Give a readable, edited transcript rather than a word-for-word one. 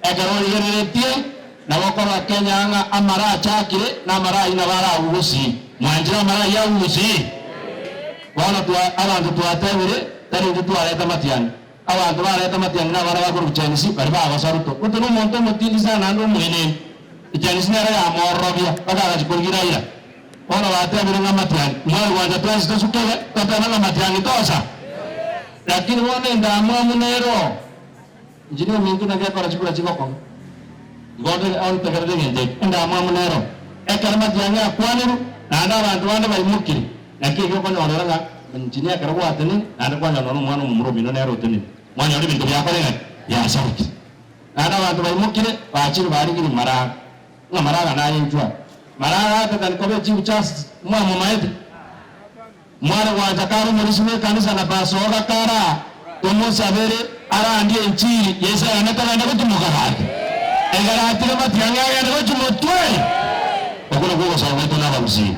Ekero origereretie, nabo okorora Kenya ng'a amara achakire na amara ayio nabo aragwe gusii. Mwanchire amara ayio agwe gusii? Bono twa abanto twatebire, tari intwe twareta amatiang'i. Abanto bareta amatiang'i nabana bakorokwa Gen Z baria bagosa Ruto. Ruto nomonto omotindi sana naende omoenenu. Gen Z nero yamororobia mpaka agachia korigia Raila. Bono batebire ng'a amatiang'i, mware gwancha twensi tosukere totebe ng'a matiang'i tosa? Lakini bono endamwamu nero. Inche nominto naki ekora chikura chigokong'a. Igo ontegerere egento eke, endamwamu nero. Ekero matiang'i akwanirwe, naende abanto bande baimokire, naki ekio okonyorera ng'a inche ekero gwatenenire, naende kwanyora nonya omwana omomura omino nere otenenire. Mwanyora ebinto biakore ng'aki? Biasarekire. Naende abanto baimokire, bachire barigirie maraga, ng'a maraga naye inchwe aa. Maraga atetani koba echief justice, mwamomaete? Mware gwancha kare omorisia bw'ekanisa na basoga kare aa, tomosabere arandie enchiri Yeso yane togende gotimoka gaki. Ekero atire matiang'i agende gochia motwe. Okwo nakwo ogosaba gwaito nabagusii.